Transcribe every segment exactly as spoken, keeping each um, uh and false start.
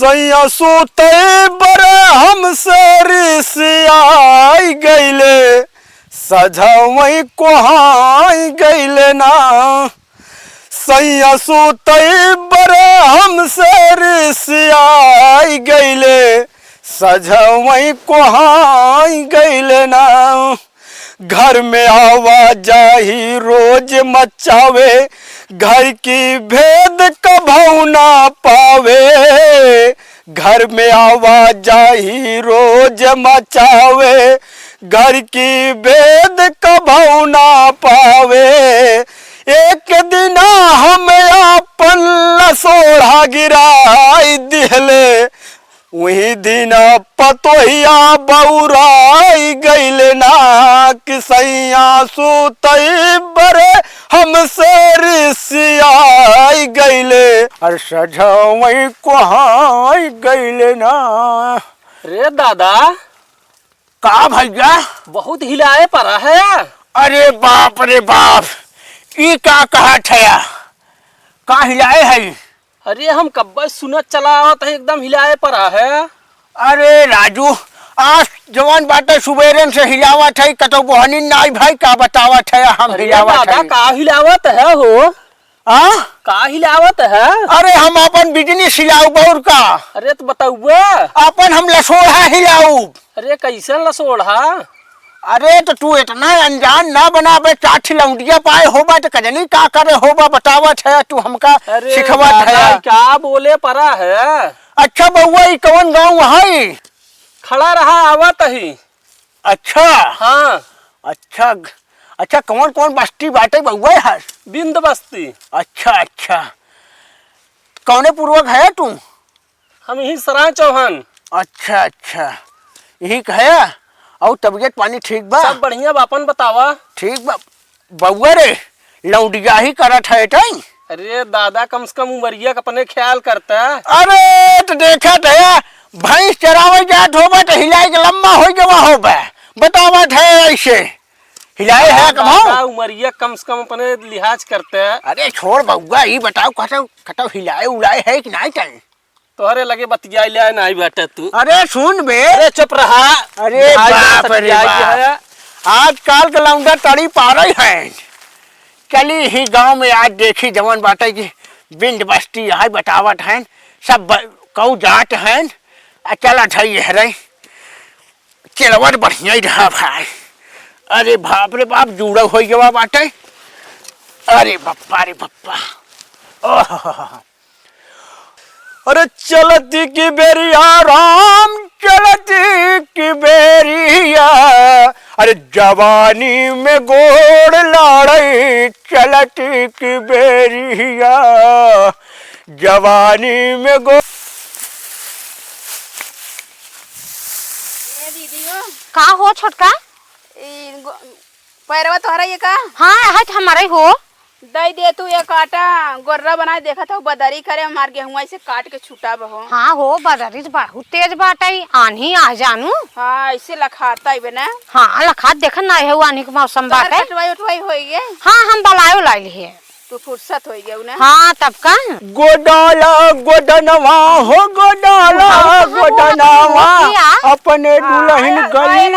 सैया सूतै बरे हमसे रिसियाई गइले, सझवई कोहाई गइले ना। सैया सूतै बरे हमसे रिसियाई गइले, सझवई कोहाई गइले ना। घर में आवाजाही रोज मचावे, घर की भेद कभऊ ना पावे। घर में आवाजाही रोज मचावे, घर की भेद कभऊ ना पावे। एक दिना हम आपन लसोड़ा गिराई दिहले, वही दिन पतोहिया बउराई गइले ना। कि सैया सूतई बरे हमसे रिसियाई गइले, अरे सझवई कोहाई गइले ना। रे दादा, का भैया? बहुत हिलाए परा है। अरे बाप रे बाप, ई का कहत है? का हिलाए है? अरे, हम कब्बे सुनत चला आवत है, एकदम हिलाए परा है। अरे राजू, आज जवान बाटे सुबेरन से हिलावत है, कतौ बोहनी नाई भाई, का बतावत है हम अरे हिलावत दादा, है। का हिलावत है हो? आ? का हिलावत है? अरे हम अपन business हिलाउब और का। अरे तो बतउबे। अपन हम लसोड़ा हिलाउब। अरे कैसन लसोड़ा? अरे तो तू इतना अनजान ना बना बे, चार ठे लौंडिया पाए होबा तो कजनी का करे होबा, बतावत है तू हमका अरे सिखवत दादा, है। का बोले परा है? अच्छा बउआ, ई कवन गाँव है? खड़ा रहा, आवत ही। अच्छा। हाँ। अच्छा, अच्छा, कौन कौन बस्ती बाटे बउआ है? बिंद बस्ती। अच्छा, अच्छा, कौने पूर्वक है तू? हम यही सराय चौहान। अच्छा, अच्छा, यही कहे। और तबीयत पानी ठीक बा? सब बढ़िया बा, अपन बतावा। ठीक बा। बउआ रे, लौंडिया ही करत है तई। अरे दादा, कम से कम उमरिया का अपने ख्याल करता। अरे, तो देखत है, भैंस चरावे जात होबे तो हिलाई के लम्बा हो गवा होबे। बतावत है ऐसे, हिलाए है हाँ, कमाओ। दादा, उमरिया कम से कम अपने लिहाज करता। अरे छोड़ बउआ, ई बताओ, कतौ, कतौ हिलाए उलाए है कि नाई तई? तोहरे लगे बतियाई ले नाई बाटे तू। अरे सुन बे। अरे चुप रहा। अरे आज बाप रे सटियाई बाप। है। आजकल के लौंडा तड़ी पारई है। चली ही गाँव में आज देखी जवन बाटे कि बिंद बस्ती है बतावत हैं, सब ब-, कऊ जात हैं, आ चलत है ये हरे। चलवत बढ़िया ही रहा भाई। अरे बाप रे बाप, जूड़ा होइ गवा बाटे। अरे बप्पा रे बप्पा। ओह। अरे चलती की बेरिया राम, चलती की बेरिया, अरे जवानी में गोड़ लाड़ई, चलती की बेरिया, जवानी में गो- ए दीदी हो। का हो छोटका? ई गो-, पैरवा तोहरा ये का? हाँ, है तो हमारा ही हो। दई दे तू एक आटा, गोर्रा बनाए देखत हो, बदरी करे, हमार गेहुआ ऐसे काट के छुटा बहो। हाँ हो, बदरी तो बहुत तेज बाटे, आन्ही आ जानू। हाँ, ऐसे लखाता ही बे ना। हाँ, लखात देखत ना है, आन्ही के मौसम तोहर बाटे। कटवाई उठवाई होई गे? हाँ, हम बलायो लाइल है। तू फुर्सत होई गयो ना। हाँ, तब का? गोडाला गोडनवा हो, गोडाला गोडनवा, अपने दुल्हन गली।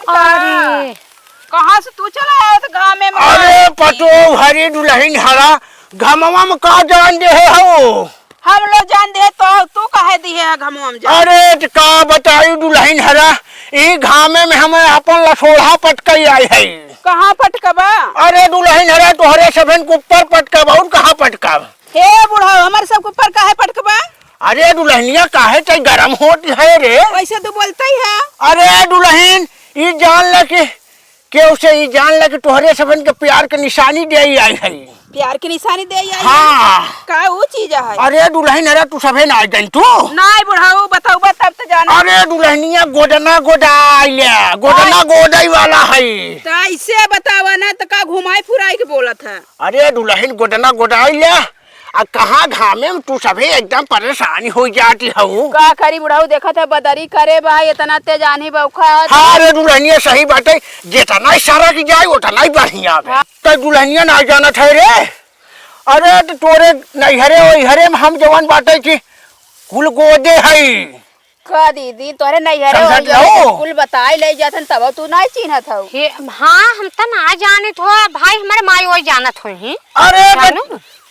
अरे। कहाँ से तू चला आया तो गाँव में? अरे पतो हरी दुल्हन हरा, घमवा में का जान दे है हो? हम लोग जान दे तो तू काहे दी है घमवा में जान? अरे त का बताई दुल्हन हरा, ई घामे में हम अपन लसोड़ा पटकई आई है। कहाँ पटकबा? अरे दुल्हन हरा, तोहरे सभन के ऊपर पटकब, और कहाँ पटकब? हे बुढ़ऊ, हमर सबके ऊपर काहे पटकबा? अरे दुल्हनिया, काहे तई गरम होत है रे? वैसे तू बोलता ही है। अरे दुल्हन, ई जान ले कि केहू से ई जान ले कि तोहरे सभन के प्यार के निशानी दे आई है। प्यार के निशानी दे आई है? हाँ। का ऊ चीज है? अरे दुल्हन, अरे तू सभे ना जान तू। नाई बुढ़ऊ, बताऊबा तब तो जाना। अरे दुल्हनिया, गोदना गोदाई ले, गोदना गोदाई वाला है। तो ऐसे बतावा ना, तो का घुमाई फुराई के बोलत है? अरे दुल्हन, गोदना गोदाई ले, आ कहाँ घामे में तू सभे एकदम परेशान हो जाती हऊ। का करी बुढ़ऊ, देखत है बदरी करे बा, इतना तेज आन्ही बौखा। हाँ रे दुल्हनिया, सही बात है, जितना ही सड़क जाए उतना ही बढ़िया बे। हाँ। तो दुल्हनिया ना जानत है रे। अरे तो तोरे नैहरे ओइहरे में हम जवन बाटे कि कुल गोदे हई। का दीदी, तोरे नैहरे समझत होई, हऊ? कुल बताई ले जातन, तब तू नाहीं चिन्हत हऊ। हे, हाँ, हम त ना जानित हो, भाई, हमरे माई ओई जानत होई ही। अरे, जानू?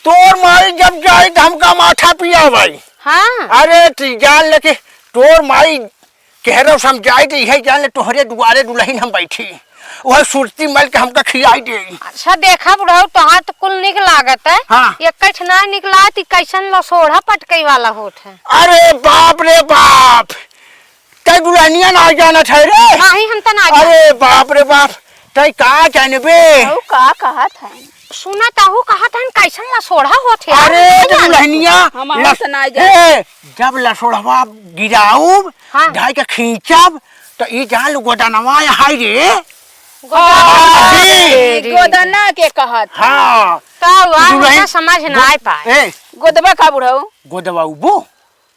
तोर माई जब जाई त हमका माथा पिया भाई। हाँ। अरे, ती जान ले कि तोर माई केहरो समझाई त इहे जान ले तोहरे दुआरे दुलहिन हम बैठी। वह सुरती मल के हमका खियाई दे। अच्छा, देखा बुढ़ऊ, तोहार त कुल निक लागत है। हाँ। एक कछ ना निक लागत, ई कैसन लसोड़ा पटकई वाला होत है। अरे बाप रे बाप, तै दुलहनिया ना जानत है रे। नहीं, हम त ना जाने। अरे बाप रे बाप, तै का जानबे? अउ का कहत है? सुना त हूँ कहत हन, कैसन लसोड़ा होत है? अरे ना दुलहनिया, हम लस-, त ना जाने। ए, जब लसोड़वा गिराउब, हाँ। ढाई के खींचब, त ई जान गोदनवा हाय रे। गोदनवा। अरे, गोदना के कहत। हाँ। का हुआ? दुलहन हमका समझ ना आए पाए। ए। गोदबा का बुढ़ऊ? गोदवा उबो?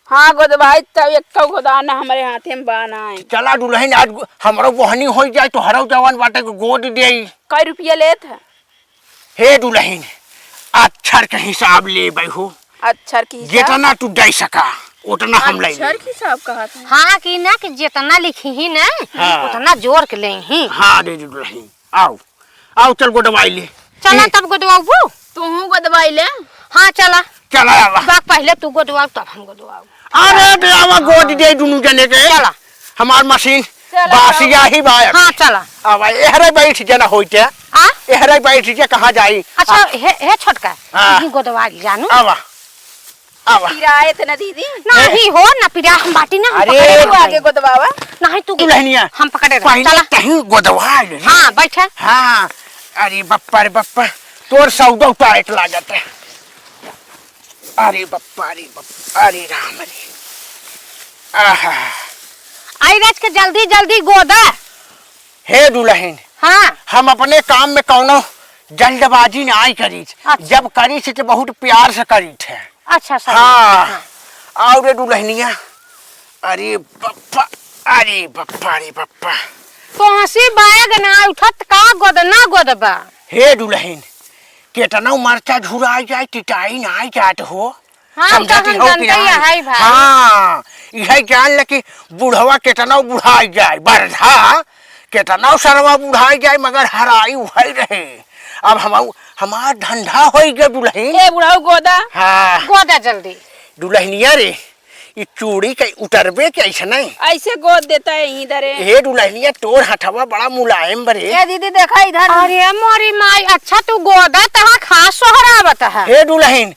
हाँ, गोदवाई तब एक गोदाना हमरे हाथे में बा नाई। चला दुलहिन, आज गो-, हमरो बोहनी होइ जाए, तोहरो जवान बाटे के गोद देई। कै रुपया लेत है? हे दुलहिन, अच्छर के हिसाब लेबै हो। अच्छर के हिसाब? जेतना तू दे सका, ओतना हम ले अक्षर लेब। के हिसाब कहत है। हाँ, कि ना कि जेतना लिखी ही ना, हाँ। ओतना जोर के ले ही। हाँ, दे दे दुलहिन, आओ। आउ, चल गोदवाई ले। चला ए। तब गोदवाबू। तूहू गोदवाई ले। हाँ, चला। चला आवा। बाक पहिले तू गोदवाउ, तब हम गोदवाउ। अरे, दे आवा, गोद दे दुनू जने के। चला। हमार मशीन चला, बासिया आवा। ही बा। हाँ, चला। आवा, एहरे बैठ जना होइते। आ? एहरे बैठ जे कहाँ जाई? अच्छा, आ। हे, हे छोटका, हाँ। तू गोदवा जानू। आवा। आवा। पिराए त ना दीदी। नाही हो, ना पिरा, हम बाटी ना, हम अरे पकड़े तू रहे। आगे गोदवावा। नाही तू दुलहनिया, हम पकड़े रहे। पहिले चला। तहीं गोदवा ले। हाँ, बैठे। हाँ। अरे बप्पा रे बप्पा, तोर सौदा टाइट लागत है। अरे बप्पा रे बप्पा, अरे राम रे। आहा। आई रच के जल्दी जल्दी गोदा। हे दुलहिन, हाँ। हम अपने काम में कौनो जल्दबाजी नाई करीत। अच्छा। जब करीत है तो बहुत प्यार से करीत है। अच्छा, सही। हाँ। हाँ। आउ रे दुलहनिया, अरे बप्पा, अरे बप्पा, अरे बप्पा। तोहसी बैग ना उठत का गोदना गोदबा? हे दुलहिन, केतना मरचा झुराई जाए, टिटाई नाई जात हो। हाँ, समझती कहन हो कि जनते ना? है भाई। हाँ, इहे जान ले कि बुढ़वा केतना बुढ़ाई जाए, बरधा केतना सरवा बुढ़ाई जाए, मगर हराई उहै रहे। अब हम, हमार धंधा होई गए दुलहिन। ए बुढ़ऊ गोदा। हाँ। गोदा जल्दी। दुलहनिया रे, ई चूड़ी के उतरबे के ऐसे नहीं? ऐसे गोद देता है इधर। हे दुलहनिया, तोर हथवा बड़ा मुलायम बरे। ए दीदी, देखा इधर। अरे मोरी माई, अच्छा तू गोदा तहा खास सोहरावत है। हे दुलहिन,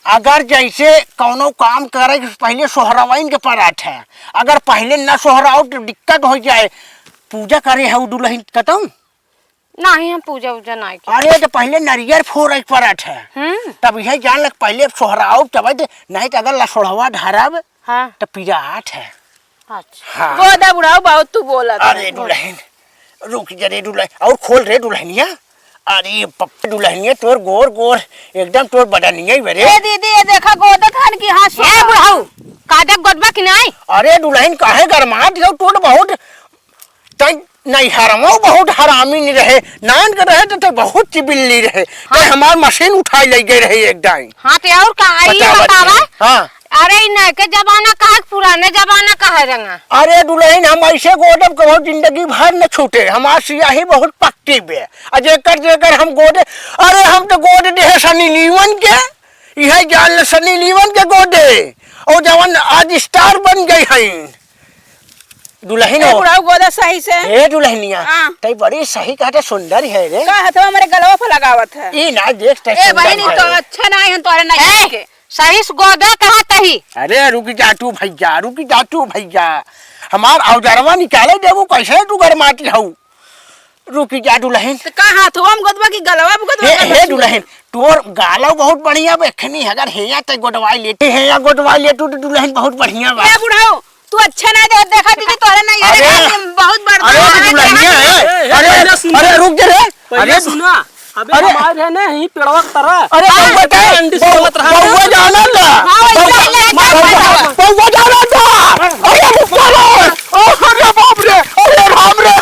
अगर जैसे कौनो काम करे के पहिले सोहरावइन के परात है, अगर पहिले न सोहराओ तो दिक्कत हो जाए। पूजा करे है उ दुलहिन कतौ? नाही, हम पूजा उजा नाही की। अरे, तो पहिले नरियर फोड़े के परात है, हम्म। तब इहे जान ले पहिले सोहराओ तब दे, नहीं तो अगर लसोड़वा धरब, हाँ। तो पिरात है। अच्छा। हाँ। गोदा बुढ़ऊ बहुत तू बोलत अरे है। दुलहिन, रुक जा रे दुलहिन, और खोल रे दुलहनिया। अरे पप्पा दुलहनिया, तोर गोर गोर, एकदम तोर बदनिया ही बरे। ए दीदी, ये देखा गोदत हन कि हाँ, ए सोना। बुढ़ऊ, कादक गोदबा कि नहीं? अरे दुलहिन, काहे गरमात हो, तोर बहुत, तै नैहरमो बहुत हरामी नहीं रहे, नान के रहे तो तै बहुत चिबिल्ली रहे। तै हाँ। हमार मशीन उठाई ले गए रहे एक दाई। हाँ, तो और का, ई बतावा बतावा। दे। हाँ। अरे, ई नए के जमाना का है, पुराने जमाना का है रंगा? अरे दुलहिन, हम ऐसे गोदब कबो जिंदगी भर न छूटे। हमार सियाही बहुत पक्की बे। आ जेकर जेकर हम गोदे, अरे हम तो गोद दे है सनी लीवन के, इहे जान ले सनी लीवन के गोदे। और जवन आज स्टार बन गई हैं। दुलहिन ए हो। बुढ़ऊ गोदा सही से। ए दुलहनिया, हाँ। तै बड़ी सही कहते, सुंदर है रे। का हथवा हमरे गलवा पर लगावत है? ई ना देख तै ए सुंदर बहिनी, है। तो अच्छा ना है तोरे ना ए, के। सही से गोदे कहा तही। अरे रुक जा तू भैया, रुक जा तू भैया, हमार औजारवा निकाले देबू, कैसे तू गरमाती हऊ? रुक जा दुलहिन। तो का हाथवा में गोदबा की गलवा में गोदबा हे, का हे बस? दुलहिन, तोर गालो बहुत बढ़िया बा, एखनी अगर हेया ते गोदवाई लेते, हेया गोदवाई लेतू तो दुलहिन बहुत बढ़िया बा। ए बुढ़ऊ, तू अच्छा ना दे, देखा दीदी तोहरे ना यार अरे, बहुत बर्दाश्त अरे, है। दुलहिनिया, ए, ए, ए, अरे, पहले सुन। अरे, रुक जा रे। पहले अरे, सुना, अबे अरे। हमारे है ना, यहीं पेड़वा के तरह। अरे, हाँ। बउआ का, अंडी से बउ-, मत रहा। बउआ जाना था। हाँ, वही बउआ, ले, ले, बउआ, ले, ले। बउआ जाना था। अरे, बउआ रे। अरे, बाप रे। अरे, राम रे।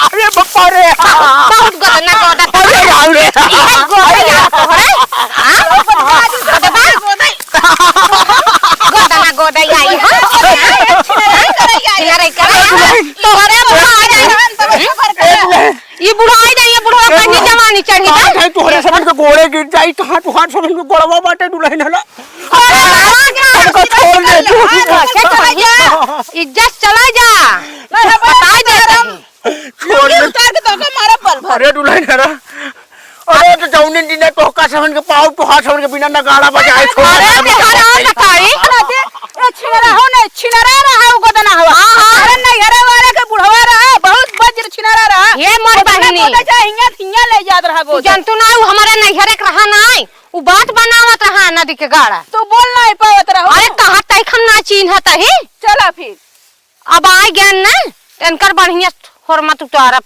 अरे, बप्पा रे। बहुत गहना गोदा। अरे, राम रे। ये गोदा यार तोहरे। हाँ? गोदा, गोदा। बुढ़ाई जाइए, बुढ़वा ए, कहीं बुढ़वा, जवानी चढ़ी कहाँ ना। जाई, तोहरे समझ के गोड़े गिर जाई, कहाँ तोहार समझ के गोड़वा बाटे दुल्हन हला। अरे, बाबा, हमका छोड़ दे तू। हाँ, कैसे छोड़ जा? इज्जत चला जा। मैं बताई दे तहीं। छोड़ लुंगी दे। उतार के तोके मारब पल भर। अरे दुल्हन हरा। अरे तो जौने दिन तोहका समझ के पाओ, तोहार समझ के बिना नगाड़ा बजाए छोड़ अरे दे। तोहरा बताई। अरे दे, ए छिनरा हो ना, छिनरा रहा उ गोदना हवा। हाँ, हाँ। अरे नैहरे वाले के बुढ़वा रहा, बहुत बज्र छिनरा रहा। ये मोर ओतने बहिनी। गोदे चाहे हियाँ, हियाँ ले जात रहा तू गोदे। जानतू ना, उ हमारे नैहरे के रहा नाई, उ बात बनावत रहा नदी के गाड़ा। तू बोल नाई पावत रहो। अरे कहाँ तक हम ना चीन्हत ही। चला फिर। अब आ गया ना, इनकर बढ़िया होर मत उतारब।